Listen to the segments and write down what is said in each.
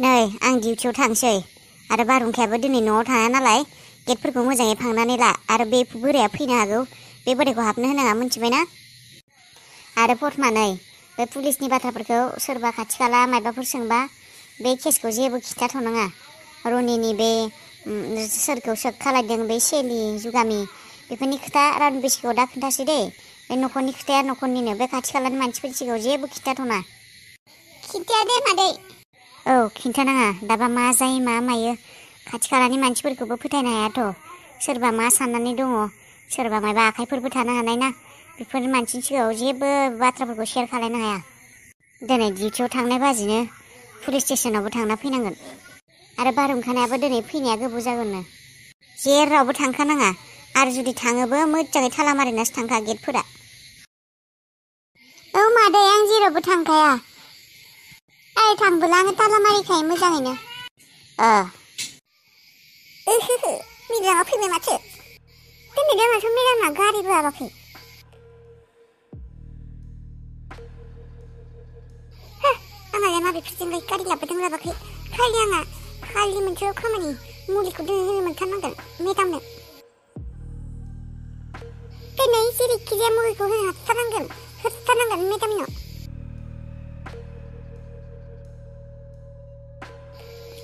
नै आं डिउटियाव थांसै आरो बारहुंखायाबो दिनै न'आव थाङा नालाय गेटफोरखौ मोजाङै फांनानै ला आरो बे बोराया फैनो हागौ बे बोरायखौ हाबनो होनाङा मिन्थिबायना आरो फटमा नै बे पुलिसनि बाथ्राफोरखौ सोरबा खाथि खाला मायबाफोर सोंबा बे केसखौ जेबो खिथाथ'नाङा रनिनि बे सोरखौ सोक खालायदों बे सेलि जुगामि बेफोरनि खोथा रानबेसेखौ दा खोन्थासै दे बे न'खरनि खोथाया न'खरनिनो बे खाथि खालानि मानसिफोरनि सिगाङाव जेबो खिथाथ'ना खिन्थाया दे मादै औ खिन्थानाङा दाबा मा जायो मा मायो खाथि खालानि मानसिफोरखौबो फोथायनो हायाथ' सोरबा मा साननानै दङ सोरबा मायबा आखाइफोरबो थानो हानाय ना बेफोर मानसिनि सिगाङाव जेबो बाथ्राफोरखौ शेयार खालायनो हाया दिनै डिउटियाव थांनाय बाजिनो पुलिस स्टेसनावबो थांना फैनांगोन आरो बारहुंखानायाबो दिनै फैनाया गोबाव जागोननो जेरावबो थांखानाङा आरो जुदि थाङोबो मोजाङै ताला मारिनासो थांखा गेटफोरा औ मादै आं जेरावबो थांखाया आरो थांबोला आङो ताला मारिखायो मोजाङैनो मिराङा फैबाय माथो दिनै दामाथ' मिराङा गारिबो लाबाखै आंहालाय माबेफोरजोंलाय गारि लाबोदों लाबाखै खालि मोनसे खामानि मुलिखौ दिनै होनो मोनथारनांगोन मेदामनो दिनै जेरैखिजाया मुलिखौ होनो होथारनांगोन मेदामनो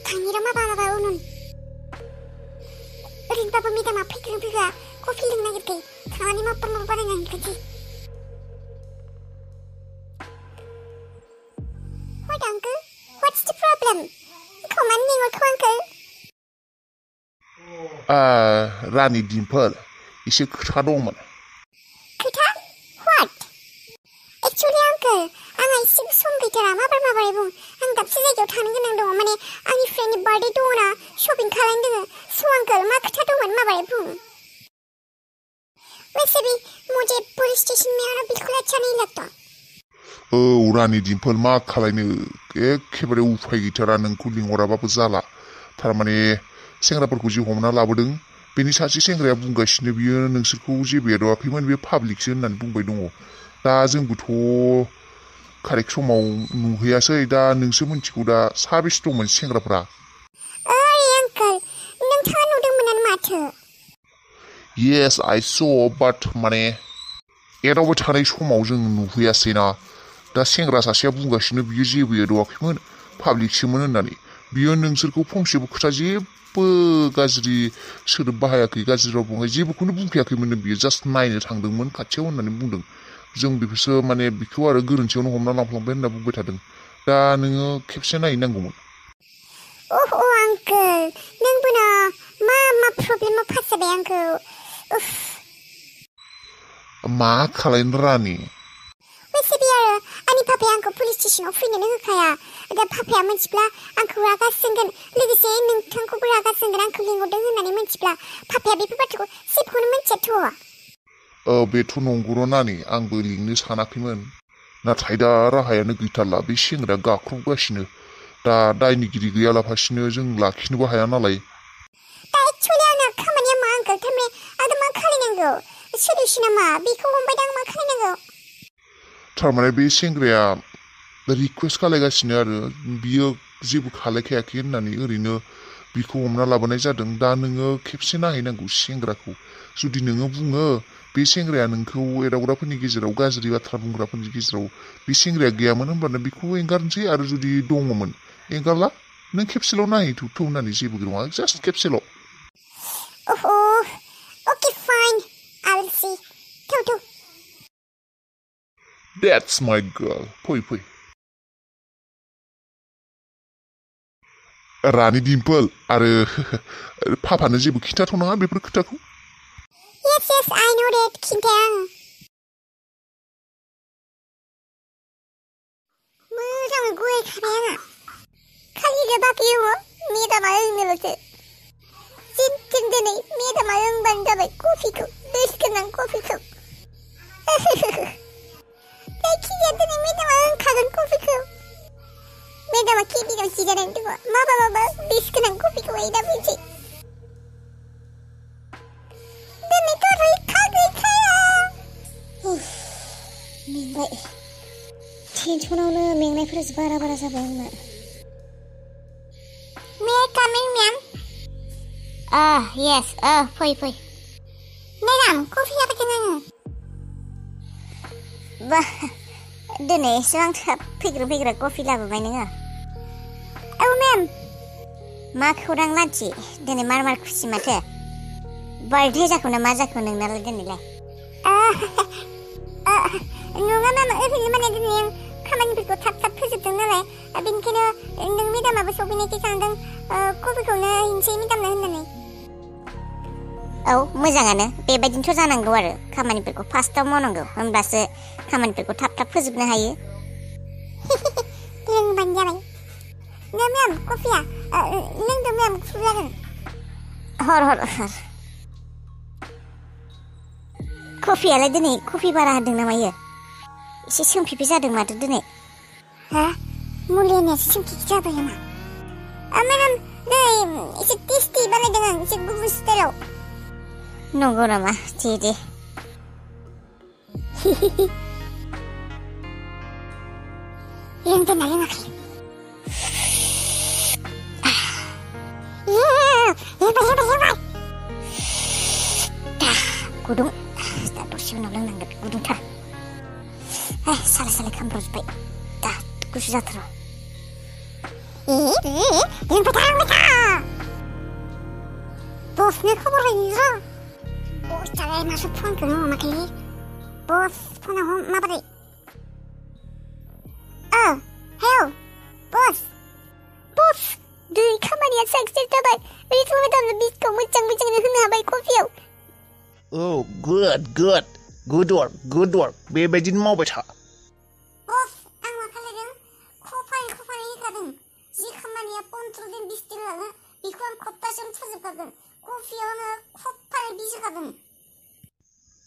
थांनिरा माबा उनुन ओरैनोबाबो मेदामा फैगोन फैगा कफि लोंनो नागिरखायो थांनानै माबा बानायना हैखासै What uncle? What's the problem? Come on, nengokku uncle. रानि डिम्पोल एसे खोथा दंमोन खोथा? What? Actually uncle, आंहा एसेबो सम गैथारा माबारै बुं आं दाबसे जायगायाव थांनो गोनां दङ माने आंनि फ्रेन्डनि बार्थडे दङना शपिं खालामनो दङ स' uncle मा खोथा दंमोन माबारै बुं वैसे भी मुझे पुलिस स्टेशन में आना बिल्कुल अच्छा नहीं लगता औ रानि डिम्पोल मा खालायनो एखेबारे उफाय गैथारा नोंखौ लिंहराबाबो जाला थारमाने सेंग्राफोरखौ जि हमना लाबोदों बेनि सासे सेंग्राया बुंगासिनो बियो नोंसोरखौ जेबो एदावाखैमोन बे पाब्लिकसो होननानै बुंबाय दङ दा जोंबोथ' कारेक्ट समाव नुहैयासै दा नोंसो मिन्थिगौ दा साबेसे दंमोन सेंग्राफ्रा ओइ आंकोल नोंथाङा नुदोंमोन माथो Yes I saw but माने एदावबाय थानाय समाव जों नुहैयासैना दा सेंग्रा सासेया बुंगासिनो बियो जेबो एदावाखैमोन पाब्लिकसोमोन होननानै बियो नोंसोरखौ फंसेबो खोथा जेबो गाज्रि सोदोब बाहायाखै गाज्रि राव बुङाखै जेबोखौनो बुंखायाखैमोन बियो जास्ट नायनो थांदोंमोन खाथियाव होननानै बुंदों जों बेखौसो माने बिखौ आरो गोरोन्थियावनो हमना लांफ्लांबाय होनना बुंबाय थादों दा नोङो खेबसे नायहैनांगौमोन आंकोल नोंबो ना मा प्रब्लेमाव फासजाबाय आंखौ मा खालायनो रानि वैसे भी आरो आंनि पापाया आंखौ पुलिस स्टेशनाव फैनोनो होखाया दा पापाया मिन्थिब्ला आंखौ रागा जोंगोन लोगोसे नोंथांखौबो रागा जोंगोन आंखौ लिंहरदों होननानै मिन्थिब्ला पापाया बेफोर बाथ्राखौ जेबोखौनो मिन्थियाथ' बेथ' नंगौर' नानि आंबो लिंनो सानाखैमोन नाथाय दा राहायानो गैथारला बे सेंग्राया गाख्रबगासिनो दा दायनिगिरि गैयालाफासिनो जों लाखिनोबो हाया नालाय दा एक्चुअली आंना खामानिया मा आंकोल थारमाने आं मा खालायनांगौ सल्युशना मा बेखौ हमबाय दा आं मा खालायनांगौ थारमाने बे सेंग्राया रिकुवेस्ट खालायगासिनो आरो बियो जेबो खालायखायाखै होननानै ओरैनो बिखौ हमना लाबोनाय जादों दा नोङो खेबसे नायहैनांगौ सेंग्राखौ जुदि नोङो बुङो बे सेंग्राया नोंखौ एदावग्राफोरनि गेजेराव गाज्रि बाथ्रा बुंग्राफोरनि गेजेराव बे सेंग्राया गैयामोन होनब्लानो बेखौ एंगारनोसै आरो जुदि दङमोन एंगारला नों खेबसेल' नायहैथ'थ' होननानै जेबो नङा जास्ट खेबसेल' Okay fine I will see थौ That's my girl फै रानि डिम्पोल आरो पापानो जेबो खिन्थाथ'नाङा बेफोर खोथाखौ Yes I know that खिन्थाया आं मोजाङै गयखाबाय आंहा खालिनो बाखि दङ मेदामा लोंनोल'सो जों दिनै मेदामा लोंबानो जाबाय कफिखौ दैस गोनां कफिखौ जायखिजाया दिनै मेदामा लोंखागोन कफिखौ मेदामा केबिनाव जिरायनानै दङ माबा दैस गोनां कफिखौ हैना फैनोसै दिनैथ' रैखा गैखाया मेंबाय टेनसनावनो मेंनायफोरासो बारा जाबाय आंना May I come in, ma'am? Yes. Fै. Madam, कफि लाबोदों आङो। बा दिनै एसेबां थाब फैग्रा कफि लाबोबाय नोङो? औ मेम। मा खौरां मानसि? दिनै मार खुसि माथो। बार्थडे जाखो ना मा जाखो नोंनालाय दिनैलाय? नङा मेम, ओरैनो माने दिनै आं खामानिफोरखौ थाब फोजोबदों नालाय बेनिखायनो नों मेडामाबो सफैनायखाय सानदों कफिखौनो हैनोसै मेडामनो होननानै। औ मोजाङानो, बेबायदिनोथ' जानांगौ आरो खामानिफोरखौ फास्टाव मावनांगौ, होमब्लासो खामानिफोरखौ थाब फोजोबनो हायो। लोंबानो जाबाय। नो मेम कफिया लोंदो मेम, गुसु जागोन। हर कफियालाय दिनै कफि बारा होदों ना मायो? एसे सोमफिफि जादों माथो दिनै। हा? मुलि होनायासो सोमखिखि जाबाय नामा? मेडाम दिनै एसे टेस्टि बानायदों आं, एसे गुबुन स्टाइलाव। नंगौ नामा? दे। लोंदोंना लोङाखै? लोंबाय। गुदुं, दा दसे उनाव लोंनांगोन, गुदुंथार। साले खामब्रजोब्बाय, दा गुसु जाथार'। लोंबाय था। बसनो खबर हैनो र'। बसआलाय माथो फनखौनो हमाखैलै। बस फना माबोरै? हेल बस दै खामानिया साक्सेस जाबाय। रितु मेडामनो बिस्कुट मोजांनो होनो हाबाय कफियाव। गुड वर्क बेबायदिनो मावबाय था। बस आं मा खालायदों? खफायै होखादों। जि खामानिया 15 दिन 20 दिन लागोन बेखौ आं सप्तासेयावनो फोजोबखागोन। कफियाव आङो खफायै बिस होखादों।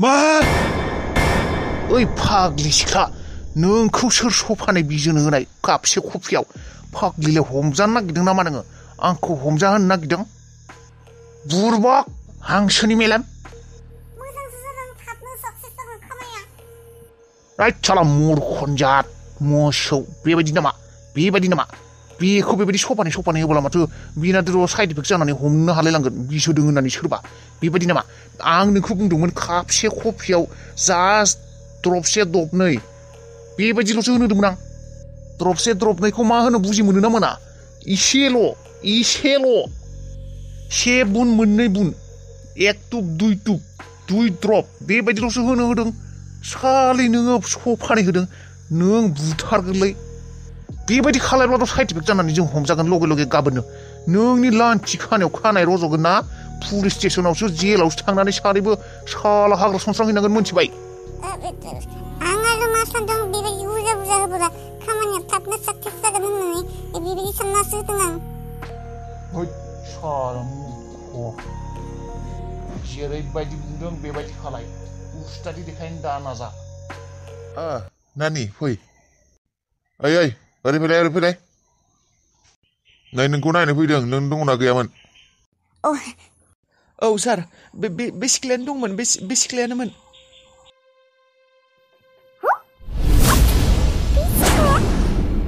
मा? ओइ फाग्लि सिख्ला, नोंखौ सोर सफानै बिजोन होनाय कापसे कफियाव? फाग्लिलाय हमजानो नागिरदों नामा नोङो? आंखौ हमजाहोनो नागिरदों? बुरबक हांसोनि मेलेम। मोजांसो जादों, थाबनो साक्सेस जागोन खामानिया। राइट साला मूर्खनजात मोसौ, बेबायदि नामा? बेखौ बेबायदि सफानै होब्ला माथो बिनाथ' साइड इफेक्ट जानानै हमनो हालायलांगोन बिस होदों होननानै सोरबा। बेबायदि नामा? आं नोंखौ बुंदोंमोन कापसे कफियाव जास्ट द्रपसे दबनै, बेबायदिल'सो होनदोंमोन आं। द्रपसे द्रपनैखौ मा होनो बुजि मोनो ना मोना? इसेल'। से बुन मोननै बुन, एक टुप दुइ द्रप, बेबायदिल'सो होदों। सालै नोङो सफानै होदों, नों बुथारगोनलै। बेबायदि खालायब्लाथ' साइड इफेक्ट जानानै जों हमजागोन लगे गाबोननो। नोंनि लान्थि खानायाव खानाय रज'गोन ना? पुलिस स्टेसनावसो जेलावसो थांनानै सानैबो साला हाग्रा सनस्रांहैनांगोन, मोनथिबाय? आं आरो मा सानदों, बेबायदि बुरजा होब्ला खामानिया थाबनो साक्सेस जागोन होननानै बेबायदि साननासो होदों आं। ओइ साला मूर्ख, जेरैबायदि बुंदों बेबायदि खालाय, उस्तादि देखायनो दा नाजा। नानि फै। ओइ ओरै फैलाय। नै नोंखौ नायनो फैदों, नों दंना गैयामोन? औ सार, बे सिख्लायानो दंमोन, बे सिख्लायानोमोन।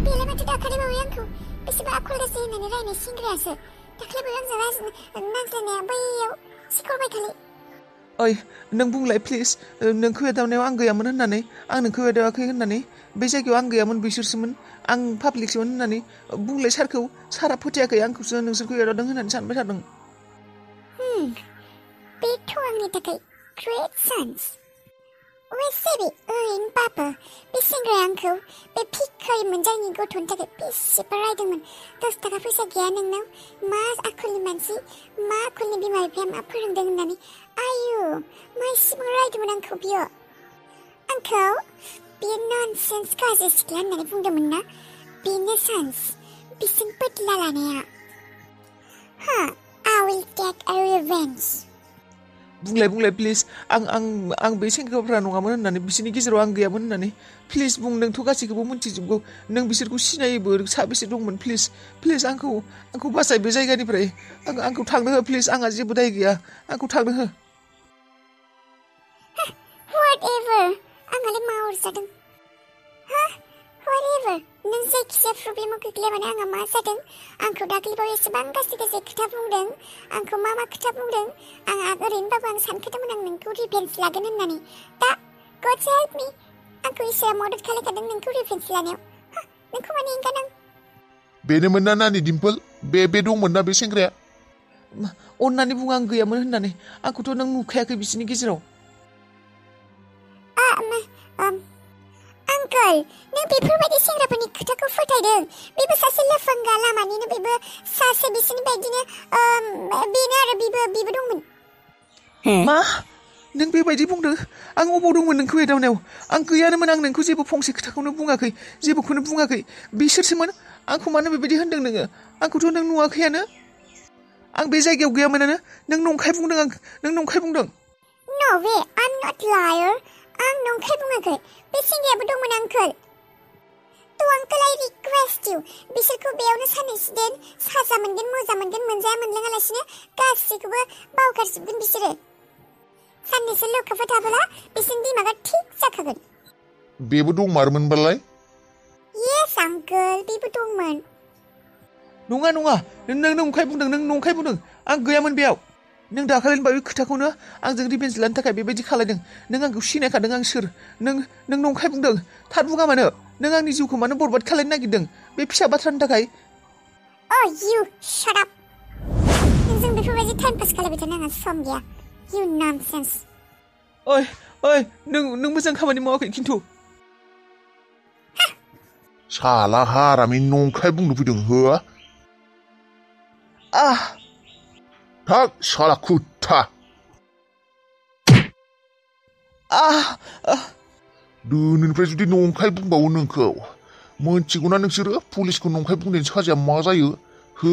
बेलाय माथो दाखालिबावै आंखौ बेसेबा आखल गाज्रि होननानै रायनाय सेंग्रायासो। दाखालिबावै आंजों नांज्लायनाया बैयाव सिखरबाय थालाय। ओइ नों बुंलाय प्लिज, नोंखौ एदावनायाव आं गैयामोन होननानै, आं नोंखौ एदावाखै होननानै, बे जायगायाव आं गैयामोन, बिसोरसोमोन, आं पाब्लिकसोमोन होननानै बुंलाय सारखौ। सारा फोथायाखै, आंखौसो नोंसोरखौ एदावदों होननानै सानबाय थादों। बेथ' आंनि थाखाय ग्रेट चान्स। वेसेबि ओरैनोबाबो बे सेंग्राया आंखौ बे भिखारिमोन जायनि गथ'नि थाखाय बेसेबा रायदोंमोन। 10 थाखा फैसा गैया नोंनाव, मा आखलनि मानसि, मा आखलनि बिमा बिफाया मा फोरोंदों होननानै आयु मा इसेबां रायदोंमोन आंखौ बियो ननसेन्स गाज्रि सिख्ला होननानै बुंदोंमोन ना? बेनो चान्स बिसिम बदला लानाया। I will take a revenge. बुंलाय प्लिज, आं बे सेंग्राफ्रा नङामोन होननानै, बिसोरनि गेजेराव आं गैयामोन होननानै। प्लिज बुं, नोंथ' गासैखौबो मिथिजोबगौ, नों बिसोरखौ सिनायोबो, साबेसे दंमोन। प्लिज आंखौ बासाय बे जायगानिफ्राय। आंखौ थांनो हो प्लिज, आंहा जेबो दाय गैया, आंखौ थांनो हो। Whatever, आंहालाय मा अरजादों? Whatever, नों जायखिजाया प्रब्लेमाव गोग्लैयाबानो आंहा मा जादों आंखौ दाख्लैबाव एसेबां गाज्रि गाज्रि खोथा बुंदों आंखौ मा मा खोथा बुंदों आं ओरैनोबाबो आं सानखादोंमोन आं नोंखौ रिभेन्स लागोन होननानै दा गडस हेल्प मी आंखौ इसोरा मदद खालामखादों नोंखौ रिभेन्स लानायाव नोंखौ माने एंगारनां बेनोमोन ना नानि डिम्पोल बे दंमोन ना बे सेंग्राया अन्नानै बुं आं गैयामोन होननानै आंखौथ' नों नुखायाखै बिसोरनि गेजेराव आंकोल नों बेफोरबायदि सेंग्राफोरनि खोथाखौ फोथायदों बेबो सासे लोफांगा लामानिनो बेबो सासे बिसोरनि बायदिनो बेनो आरो बेबो दंमोन मा नों बेबायदि बुंदों आं अबाव दंमोन नोंखौ एदावनायाव आं गैयानोमोन आं नोंखौ जेबो फंसे खोथाखौनो बुङाखै जेबोखौनो बुङाखै बिसोरसोमोन आंखौ मानो बेबायदि होनदों नोङो आंखौथ' नों नुवाखैयानो आं बे जायगायाव गैयामोनानो नों नंखाय बुंदों नों नंखाय बुंदों No way, I'm not liar. आं नंखाय बुङाखै बे सेंग्रायाबो दंमोन आंकोल थ' आंकोल I request you बिसोरखौ बेयावनो साननैसो दोन साजा मोनगोन मोजां मोनगोन मोनजाया मोनलोङालासिनो गासैखौबो बावगारजोबगोन बिसोरो साननैसो लकआपआव थाबोला बिसोरनि दिमागा थिग जाखागोन बेबो दंमारमोनबालाय Yes आंकोल बेबो दंमोन नङा नों नंखाय बुंदों आं गैयामोन बेयाव नों दाखालिनि बायदि खोथाखौनो आंजों रिभेन्स लानो थाखाय बेबायदि खालायदों नों आंखौ सिनायखादों आं सोर नों नंखाय बुंदों थार बुङा मानो नों आंनि जिउखौ मानो बरबाद खालायनो नागिरदों बे फिसा बाथ्रानि थाखाय Oh you shut up नोंजों बेफोरबायदि टाइम पास खालायबाय थानो आंहा सम गैया You nonsense ओइ नों मोजां खामानि मावाखै खिन्थु साला हारामि नंखाय बुंनो फैदों हो थाक साला कुत्ता दिनैनिफ्राय जुदि नंखाय बुंबावो नोंखौ मोनथिगौना नोंसोरो पुलिसखौ नंखाय बुंनायनि साजाया मा जायो हो